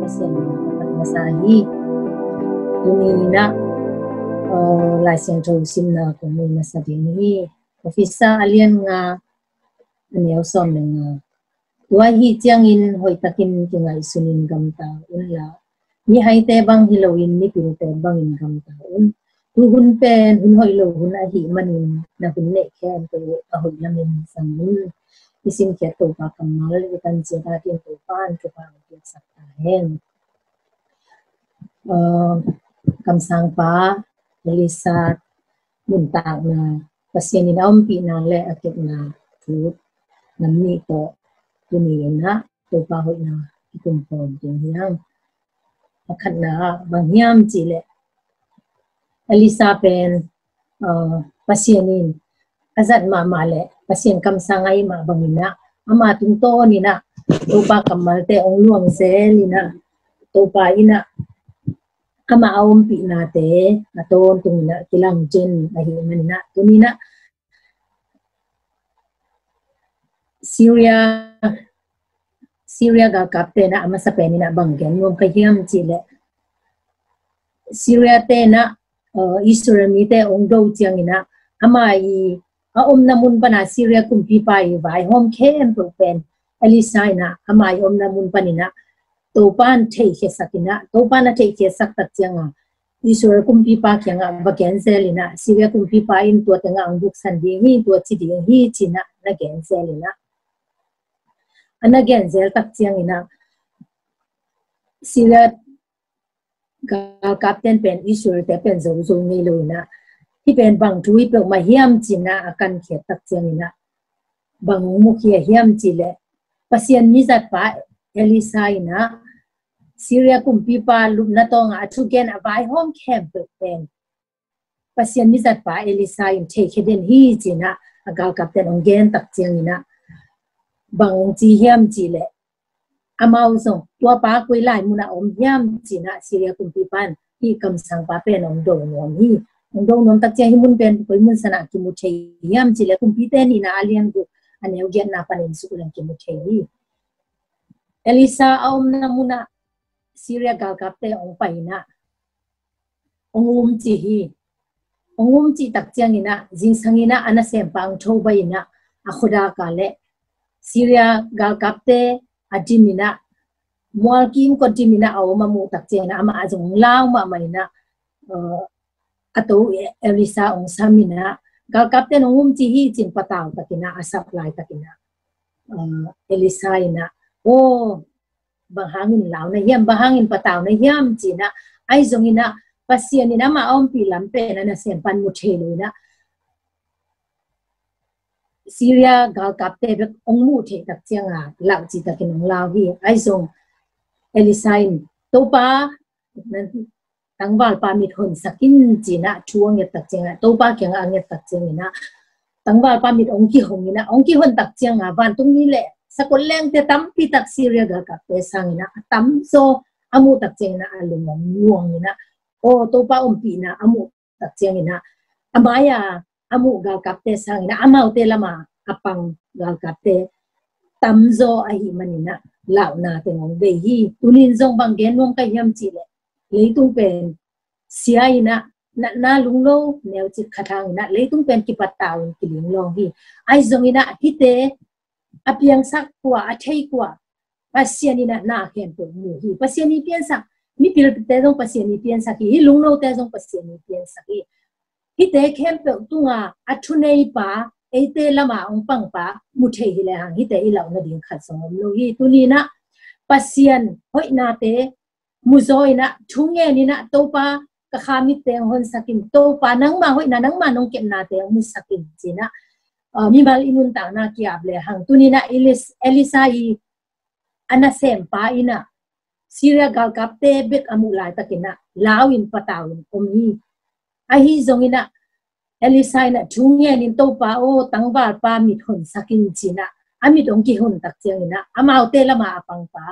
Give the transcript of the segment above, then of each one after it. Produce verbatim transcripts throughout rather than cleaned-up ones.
Pasian min pakhat masa hi. Tuni in ah, uh, Lai Siangtho simna kong nei masa ding hi. Efesa a lian nga, a neu sawm le nga. Tua ahih ciangin hoihtakin kingaihsunin gamta unla, mihaite bang hi loin mipilte bangin gamta un. Tu hun pen hun hoih lo hun ahih manin na hun neih khempeuh uh a hoih lamin zang un. I simkhiat Topa kammal i kan ciat ah Topa'n thupha hong piaksak ta hen. Uh, kamsangpa Elisa nuntakna, Pasian in a ompihna le a kepna thu nam nih tawh tuni in ah Topa hoihna i kum khawm ding hi hang. A khatna ah bang hiam cih leh Elisa pen, uh, Pasian in a zat mahmah le Pasian kamsang ahih mah bangin ah ama tungtawn in ah Topa kammalte hong luang zel in ah Topa in ah ama a ompihnate a tawntung in ah kilang zen ahih manin ah tuni in ah Syria, Syria galkapte in ah a masa pen in ah bang gen nuam ka hiam cih leh Syria te in ah, uh, Israel mite hong do ciangin ah ama i a omna mun pan ah Syria kumpipa i vaihawm khempeuh pen Elisa in ah ama i omna mun pan in ah Topa'n theihkhiasak in ah, Topa'n a theihkhiasak tak ciang a Israel kumpipa kiangah va gen zel in ah Syria kumpipa in tua tengah hong buksan ding hi, tua ci ding hi ci in ah na gen zel in ah, a na gen zel tak ciangin ah Syria galkapte'n pen Israelte pen zozo ngei lo in ah hih pen bang thu hi peuhmah hiam ci in ah a kankhiat tak ciangin ah bang hong mukhia hiam cih leh Pasian mizatpa Elisa in ah Syria kumpipa lupna tawngah a thugen a vaihawm khempeuh pen Pasian mizatpa Elisa in theikhia den hi ci in ah a galkapte'n hong gen tak ciangin ah bang hong ci hiam cih leh amau zong tua pa koi lai mun ah om hiam ci in ah Syria kumpipa'n hih kamsangpa pen hong do nuam hi. Hong do nuam tak ciang hih mun pen koi mun san ah kimu thei hiam cih leh Kumpite nihna a lian guk a neu giatna panin suk leng kimu thei hi. Elisa a omna mun ah Syria galkapte hong pai in ah hong um ci hi. Hong um cih tak ciangin ah zingsang in ah a nasempa hong tho baih in ah a khuadak ah le Syria galkapte a dim in ah mual kimkot dim in ah a om a muh tak ciangin ah amah zong hong lau mahmah in ah, uh, a to Elisa hong sam in ah galkapte'n hong um ci hi ci in patau tak in ah a sap laitak in ah, uh, Elisa in ah, aw, bang hangin lau na hiam, bang hangin patau na hiam ci in ah, ahi zongin ah Pasian in amah a ompih lam pen a nasempa'n mu thei lo in ah Syria galkapte bek hong muh theih tak ciang a lau cih takin hong lau hi. Ahi zong Elisa in Topa, tangvalpa mit honsak in ci in ah thu a nget tak ciang a Topa kiangah a nget tak ciangin ah tangvalpa mit hong kihong in ah hong kihon tak ciang a vantungmi le sakol lengte tampi tak Syria galkapte sangin ah a tamzaw a muh tak ciangin ah a lung hong luang in ah, aw, Topa ompihna a muh tak ciangin ah a mai-a a muh galkapte sangin ah amaute lam a a pang galkapte tamzaw ahih manin ah launa teng hong bei hi. Tunin zong bang gen nuam ka hiam cih leh leitung pen sia in ah natna lunglo neucik khat hangin ah leitung pen kipattau in kilinglawng hi. Ahi zongin ah hihte a piangsak kua, a thei kua, Pasian in ah na khempeuh mu hi. Pasian i piansak, mipilte zong Pasian i piansak hi, hih lunglote zong Pasian i piansak hi. Hihte khempeuh tunga a thuneipa, eite lam a hong pangpa mu thei hi lehang hihte i lauh nading khat zong om lo hi. Tunin ah Pasian hoihnate muzaw in ah, thungen in ah, Topa, ka kha mitte hong honsak in, Topa, nangma hoihna, nangma nong kepnate hong musak in ci in ah, uh, mimal i nuntakna ki-ap lehang tunin ah Elis-, Elisa i a nasempa in ah Syria galkapte bek a muh laitakin ah lau in patau in om hi. Ahi zongin ah Elisa in ah thungen in, Topa aw, tangvalpa mit honsak in ci in ah a mit hong kihon tak ciangin ah amaute lam a a pangpa,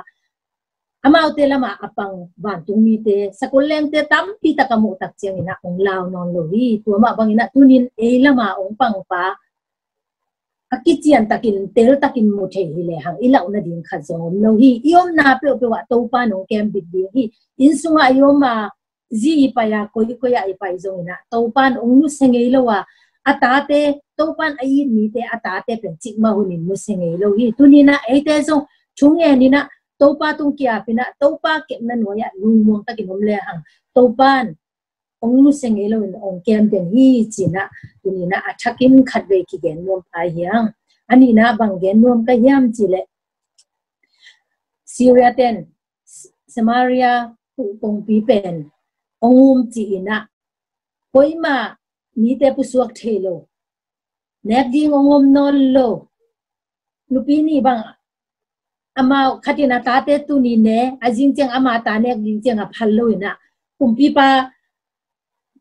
amaute lam a a pang vantungmite, sakol lengte tampi tak a muh tak ciangin ah hong lau nawn lo hi. Tua mah bangin ah tunin ei lam a hong pangpa a kician takin, tel takin mu thei hi lehang, i lauh nading khat zong om lo hi. I omna peuhpeuh ah Topa in hong kem bit ding hi. Inn sungah i om a, zi i pai a, koikoi ah i pai zongin ah, Topa in hong nusia ngei lo a, a tate, Topa in a it mite a tate pen cikmah hunin nusia ngei lo hi. Tuni in ah eite zong thu ngenin ah, Topa tung kiapin ah, Topa kepna nuai ah lungmuang takin om lehang, Topa in hong nusia ngei loin hong kem den hi ci-in ah, tuni in ah a thakin khatvei kigen nuam pah hi hang. A nihna ah bang gen nuam ka hiam cih leh, Syria ten Samaria kongpi pen hong um ci-in ah, koimah mite pusuak thei lo, nek ding hong om nawn lo. Nupi nih bang, amau khat in a tate tuni ne, a zing ciang ama ta nek ding ciang a phal lo in ah, kumpipa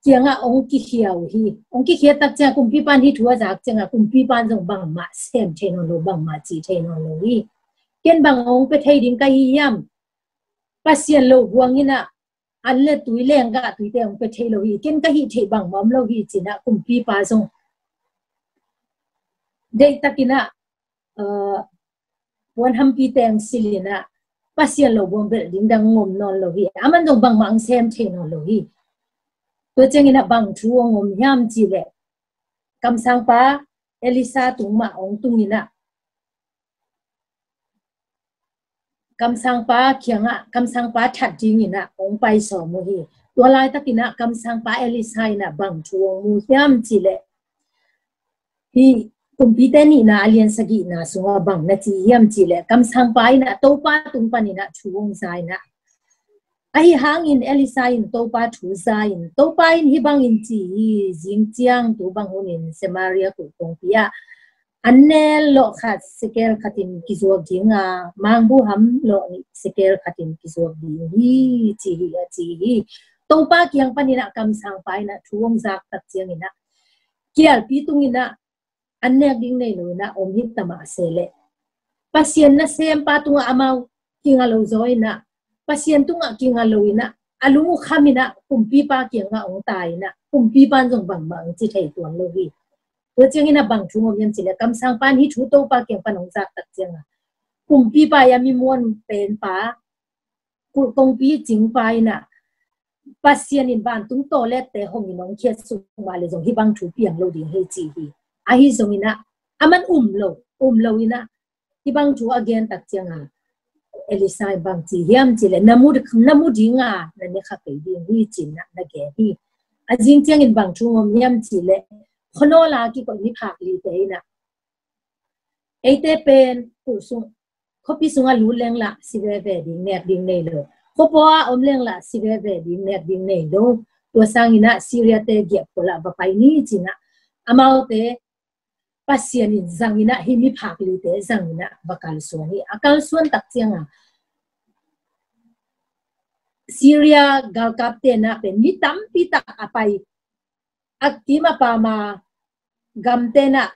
kiangah hong kikhia uh hi. Hong kikhia tak ciang kumpipa in hih thu a zak ciang a, kumpipa in zong bangmah sem thei nawn lo, bangmah ci thei nawn lo hi. Ken bang hong pia thei ding ka hi hiam? Pasian lo buang in ah, an le tui, lenggah tuite hong pia thei lo hi. Ken ka hih theih bangmah om lo hi ci-in ah, kumpipa zong deihtakin ah, aa, puan hampi teng silhin ah, Pasian lo buang belh ding dang hong om nawn lo hi. Aman zong bangmah hong sem thei nawn lo hi. Tua ciangin ah bang thu hong om hiam cih leh, kamsangpa Elisha tung mah hong tungin ah, kamsangpa kiangah, kamsangpa that dingin ah hong pai sawm uh hi. Tua laitakin ah kamsangpa Elisha in ah bang thu hong mu hiam cih leh, hih Kumpite nihna a lian sagihna sungah bang na ci hiam cih leh, kamsangpa in ah Topa tung panin ah thu hong za in ah, ahi hangin Elisha in Topa thu za in, Topa in hih bangin ci hi: Zing ciang tu bang hunin Samaria kulh kongpi ah an nel lawh khat sekel khatin kizuak ding a, mangbuham lawh nih sekel khatin kizuak ding hi, ci hi, a ci hi. Topa kiang panin ah kamsangpa in ah thu hong zak tak ciangin ah, kialpi tungin ah an nek ding nei lo in ah om hi ta mah se leh, Pasian nasempa tungah amau kinga lo zaw in ah, Pasian tungah kinga lo in ah, a lung uh kham in ah, kumpipa kiangah hong tai in ah, kumpipa in zong bangmah hong ci thei tuan lo hi. Tua ciangin ah bang thu hong om hiam cih leh, kamsangpa in hih thu Topa kiang pan hong zak tak ciang a, kumpipa i a mi muan penpa, kulh kongpi cingpa in ah, Pasian in vantung tawlette hong in hong khiat suk mah leh zong hih bang thu piang lo ding hi, ci hi. Ahi zongin ah, aman um lo, um lo in ah, hih bang thu a gen tak ciang a, Elisha in bang ci hiam cih leh, na mu, na mu ding a, na ne kha kei ding hi, ci-in ah na gen hi. A zing ciangin bang thu hong om hiam cih leh, khuanawl a kikoih miphak lite in ah, eite pen kulh sung, khuapi sungah lut leng lah si veve ding, nek ding nei lo. Khuapua ah om leng lah si veve ding, nek ding nei lo. Tua sangin ah Syria-te giahphual ah va pai ni, ci-in ah, amaute Pasian in zang in ah, hih miphak lite zang in ah va kalsuan hi. A kalsuan tak ciang a, Syria galkapte in ah pen mi tampi tak a pai, a kim a pam a gamte in ah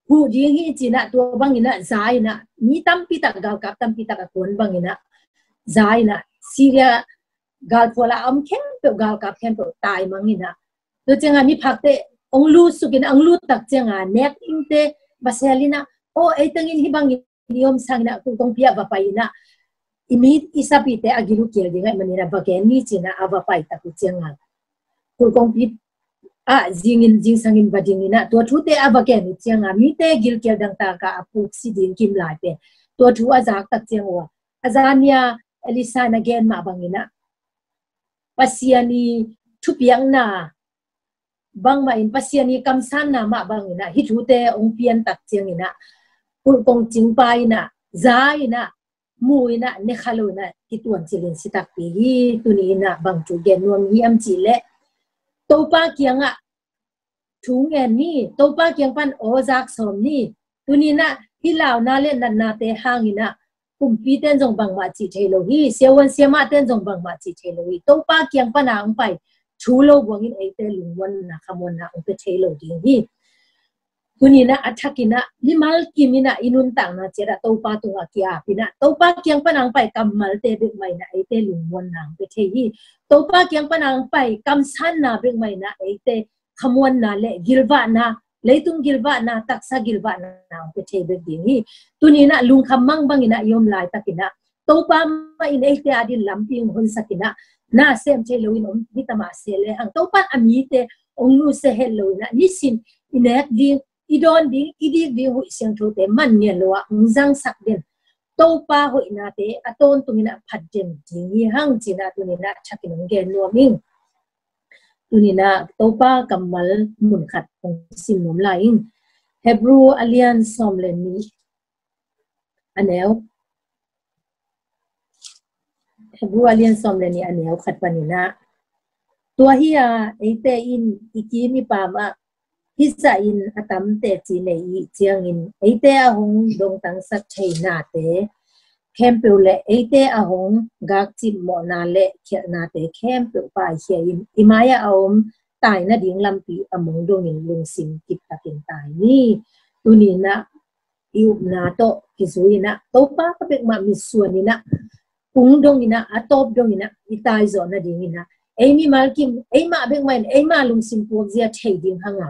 huh ding hi, ci-in ah, tua bangin ah za in ah, mi tampi tak, galkap tampi tak a kuan bangin ah za in ah, Syria galphual ah a om khempeuh, galkap khempeuh taimang in ah, tua ciang a miphakte hong lut suk in ah, hong lut tak ciang a, nek dingte va sel in ah, aw, ei teng in hih bangin i om sangin ah kulh kongpi ah va pai in ah, i mi i sapite a gil uh kial ding ahih manin ah va gen ni, ci-in ah a va pai tak uh ciang a, kulh kongpi ah zingin, zingsangin va ding in ah, tua thute a va gen uh ciang a, mite gilkial dangtak a a puksi ding kim lai pen, tua thu a zak tak ciang uh a, a zan ni a Elisha in a gen mah bangin ah, Pasian i thupiakna bangmah in, Pasian i kamsanna mah bangin ah, hih thute hong pian tak ciangin ah, kulh kong cingpa in ah za in ah, mu in ah, ne kha lo in ah, kituan cilin si takpi hi. Tuni in ah bang thu gen nuam hiam cih leh, Topa kiangah thu ngen ni, Topa kiang pan aw zak sawm ni. Tuni in ah hih launa le natnate hangin ah, kumpite in zong bangmah cih thei lo hi, siavuan siamahte in zong bangmah cih thei lo hi. Topa kiang pan a hong pai thu lo buangin eite lungmuanna, khamuanna hong pia thei lo ding hi. Tuni in ah a thakin ah, mimal kim in ah i nuntakna ciat ah Topa tungah ki-ap in ah, Topa kiang pan a hong pai kammalte bek mah in ah eite lungmuanna hong pia thei hi. Topa kiang pan a hong pai kamsanna bek mah in ah eite khamuanna le gilvahna leitung gilvahna, taksa gilvahna hong pia thei bek ding hi. Tuni in ah lungkham mang bangin ah i om laitakin ah Topa mah in eite adingin lampi hong honsakin ah na sem thei loin om hi ta mah se lehang, Topa in a mite hong nusia het loin ah nisim i nek ding, i dawn ding, i dik ding huih siangthote man ngen lo ah hong zangsak den Topa hoihnate a tawntungin ah phat den ding hi hang ci-in ah tuni in ah thakin hong gen nuam ing. Tuni in ah Topa kammal mun khat hong sim nuam lai ing. Hebrew a lian sawm le nih, a neu, Hebrew a lian sawm le nih, a neu khat panin ah, tua hi-a eite in i kim i pam ah hih zahin a tam teci nei i hih ciangin eite a hong dongtangsak thei nate khempeuh le eite a hong gakcip mawhna le khialhnate khempeuh paikhia in i mai-ah a om tai nading lampi a mong dongin lungsim kiptakin tai ni. Tuni in ah i upna tawh kizui in ah Topa bekmah mitsuan in ah kung dongin ah, a tawp dongin ah i tai zawh nadingin ah, ei mimal kim, eimah bekmah in eimah lungsim puakzia thei ding hang a,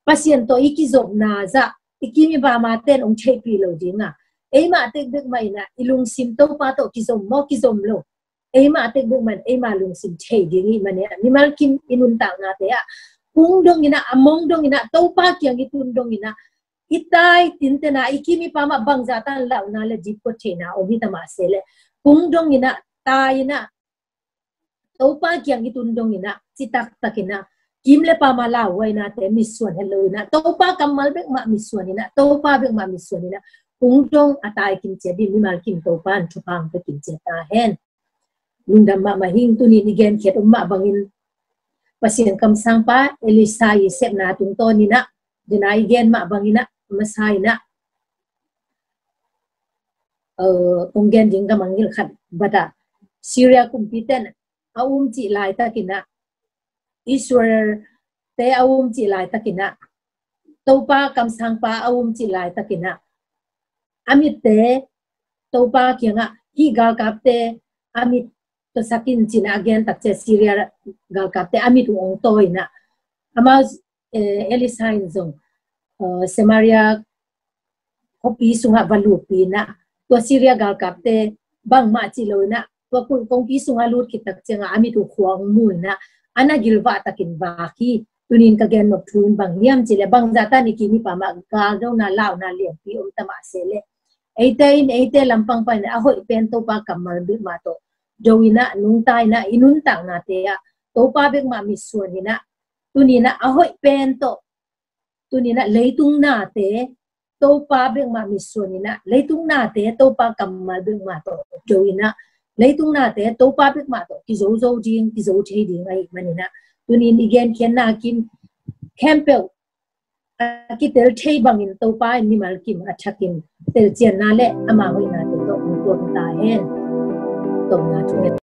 Pasian tawh i kizopna zah i kim i pam a ten hong theihpih lo ding a, eimah tek bekmah in ah i lungsim Topa tawh kizom maw, kizom lo, eimah tek bekmah in eimah lungsim thei ding i hih manin ah mimal kim i nuntaknate ah kung dongin ah, a mong dongin ah, Topa kiang i tun dongin ah i tai tinten a, i kim i pam ah bangzah tan launa le dipkot theihna om hi ta mah se leh, kung dongin ah, tai in ah, Topa kiang i tun dongin ah, citak takin ah, kim le pam a lauhuainate mitsuan het loin ah, Topa kammal bekmah mitsuan in ah, Topa bekmah mitsuan in ah, kung dong a tai kim ciat dingin mimal kim Topa in thupha hong pia kim ciat ta hen. Lungdam mahmah ing. Tuni in i genkhiat om mah bangin Pasian kamsangpa Elisha i sepna tungtawn in ah, den a i gen mah bangin ah, masa in ah, eh, kong gen ding ka mangngilh khat bang ah, Syria kumpite'n a um cih laitakin ah, Israel-te a um cih laitakin ah, Topa kamsangpa a um cih laitakin ah, a mitte Topa kiangah, hih galkapte a mit tawsak in ci-in a gen tak ciang, Syria galkapte a mit uh hong tawi in ah, amau, eh, Elisha in zong, eh, Samaria khuapi sungah va lutpih in ah, tua Syria galkapte bangmah cih lo in ah, tua kul kongpi sungah lut khit tak ciangah a mit uh khua hong mu in ah, a na gilvah takin vak hi. Tuni in ka gen nop thu in bang hiam cih leh, bangzah tan i kim i pam ah galdona launa lianpi om ta mah se leh, eite in eite lampang panin a hoih pen Topa kammal bekmah tawh do in ah, nungta in ah, i nuntaknate ah Topa bekmah mitsuan in ah, tuni in ah a hoih pen tawh, tuni in ah leitung nate Topa bekmah mitsuan in ah, leitung nate Topa kammal bekmah tawh do in ah, leitung nate Topa bekmah tawh kizozo ding, kizo thei ding ahih manin ah, tuni in i genkhiatna kim khempeuh a kitel thei bangin Topa in mimal kim a thakin telcianna le ama hoihnate tawh hong tuak ta hen. Tawpna thu ngen.